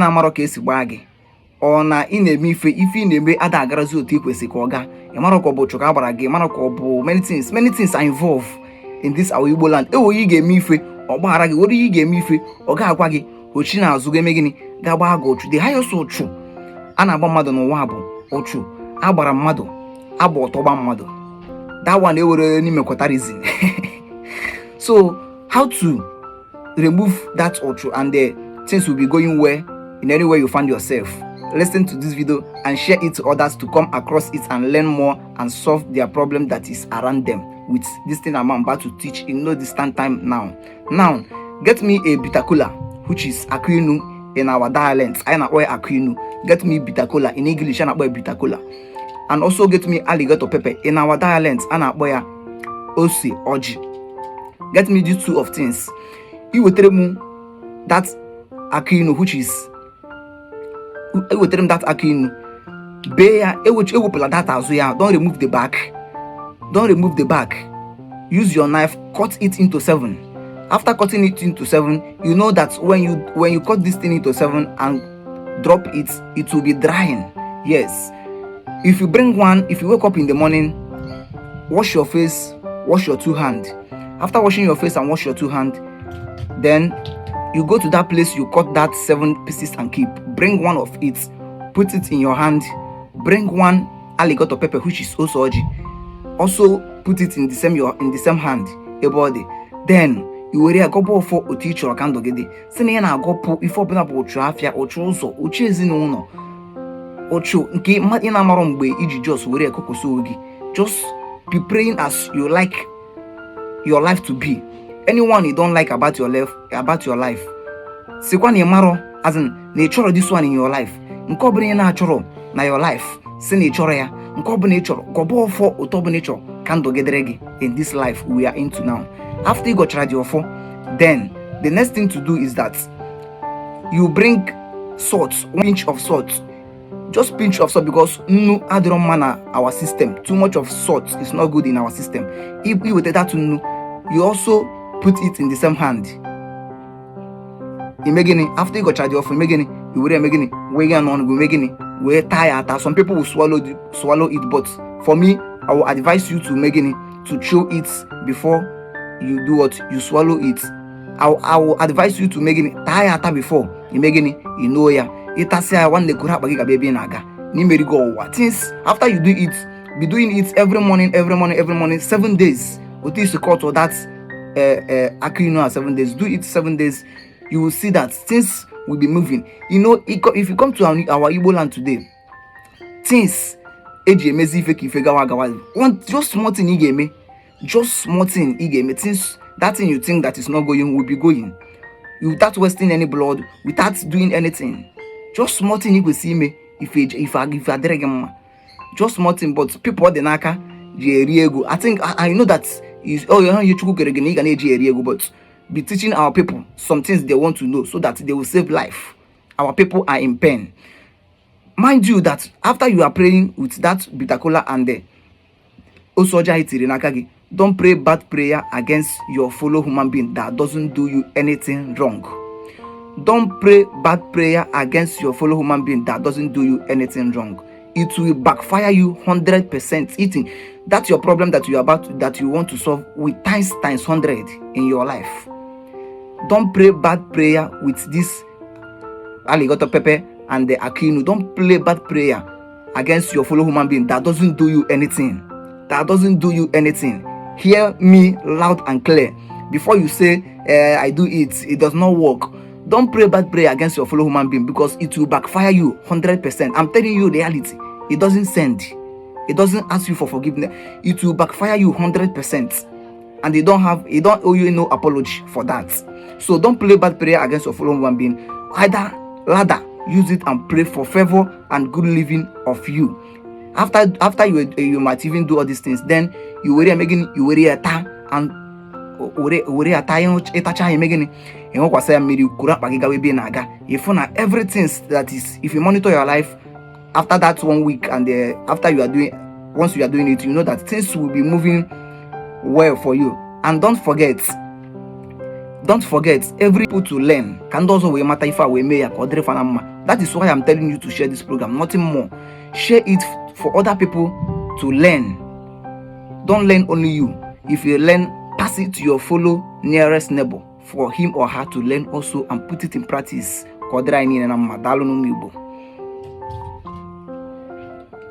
na amaro ka esi gbaa gị ọ na ị na-eme ife ị na-eme ada agarazi otu ikwesị ka ọ gaa ịmara ka ọ bụ chụka agbara gị ịmara ka ọ bụ many things are involved in this our Igbo land. Ị ga-eme ife ọ gbaghara gị, were ị ga-eme ife ọ ga-agwa gị ochi na-azụ ga-eme gịnị ga-agba gị ụchụ. The highest ụchụ a na-agba mmadụ n'ụwa bụ ụchụ agbara mmadụ abụ ọtọgba mmadụ. That one ewere n'ime kwatarizin. So how to remove that ụchụ and things will be going well in any way you find yourself. Listen to this video and share it to others to come across it and learn more and solve their problem that is around them with this thing I'm about to teach in no distant time now. Now, get me a bitter kola, which is akuinu in our dialect. I know akuinu. Get me bitter kola in English. I know bitter kola. And also get me alligator pepper in our dialect. I know ose oji. Get me these two of things. You will tell me that akuinu, which is I will tell them that akinu. Bear, that as well. Don't remove the back. Don't remove the back. Use your knife, cut it into 7. After cutting it into 7, you know that when you cut this thing into 7 and drop it, it will be drying. Yes. If you wake up in the morning, wash your face, wash your 2 hands. After washing your face and wash your 2 hands, then you go to that place you cut that 7 pieces and keep. Bring one of it, put it in your hand. Bring one alligator pepper, which is also oji. Also put it in the same hand, a body. Then you will go for a teacher or candle gede. Send na go po if open up trafia or choso, or chasing no. Ocho, nke ina marom be iji just were a kokosogi. Just be praying as you like your life to be. Anyone you don't like about your life. Sekwani maro as in nature this one in your life. Nkobri na choro na your life. Se nature ya. Nkobu nature. Gobo for otobu nature. Kando gedregi in this life we are into now. After you got charge your phone, then the next thing to do is that you bring salt, 1 pinch of salt. Just pinch of salt because no adron mana our system. Too much of salt is not good in our system. If you would that to know, you also put it in the same hand. After you got charge your phone, you will we tie. Some people will swallow it, but for me, I will advise you to chew it before you do what you swallow it. I will advise you to tie before you know ya. It has one the kurap baby naga. Nimeri go things after you do it, be doing it every morning, 7 days. What is the cut or that akino 7 days? Do it 7 days. You will see that things will be moving. You know, if you come to our Igbo land today, things just small thing igame, things that thing you think that is not going will be going. Without wasting any blood, without doing anything. Just small thing you will see me if I drag just small thing, but people the naka I think I know that is but be teaching our people some things they want to know so that they will save life. Our people are in pain. Mind you that after you are praying with that bitter kola and the osoja hitiri nakagi, don't pray bad prayer against your fellow human being that doesn't do you anything wrong. Don't pray bad prayer against your fellow human being that doesn't do you anything wrong. It will backfire you 100%. Eating that's your problem that you want to solve with times 100 in your life. Don't pray bad prayer with this alligator pepper and the akinu. Don't play bad prayer against your fellow human being that doesn't do you anything. Hear me loud and clear. Before you say, I do it does not work. Don't pray bad prayer against your fellow human being because it will backfire you 100%. I'm telling you reality. It doesn't send. It doesn't ask you for forgiveness. It will backfire you 100%. And they don't owe you no apology for that. So don't play bad prayer against your fellow human being. Rather, use it and pray for favor and good living of you. After you might even do all these things, then you worry and everything that is, if you monitor your life after that 1 week and once you are doing it, you know that things will be moving well for you. And don't forget every people to learn can also matter if I may That is why I'm telling you to share this program, nothing more. Share it for other people to learn. Don't learn only you. If you learn, pass it to your fellow nearest neighbor for him or her to learn also and put it in practice.